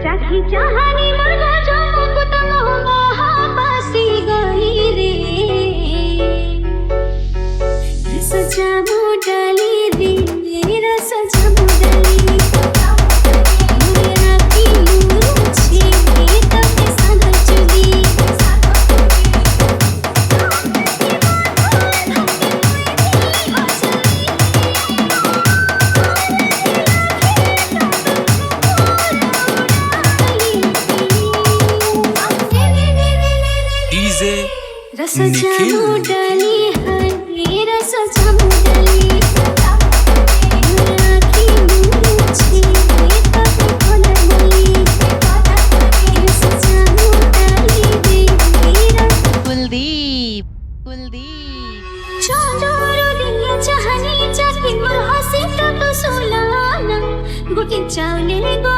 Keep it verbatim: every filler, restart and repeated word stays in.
चाही चाहनी मना जो मुकुट मोह बसी गई रे। रस जामु डाली रे, रस जामु डाली। मोरे राखी मुझे तब संग चली। डीजे रस निखिल। जामु डाली हरे, रस जामु डाली। राखी मुझे तब खोलनी। रस जामु डाली रे। कुलदीप, कुलदीप। चांदोरो दिया चाहनी चाकी मल हसी तब सुलाना। गुटी चावले गो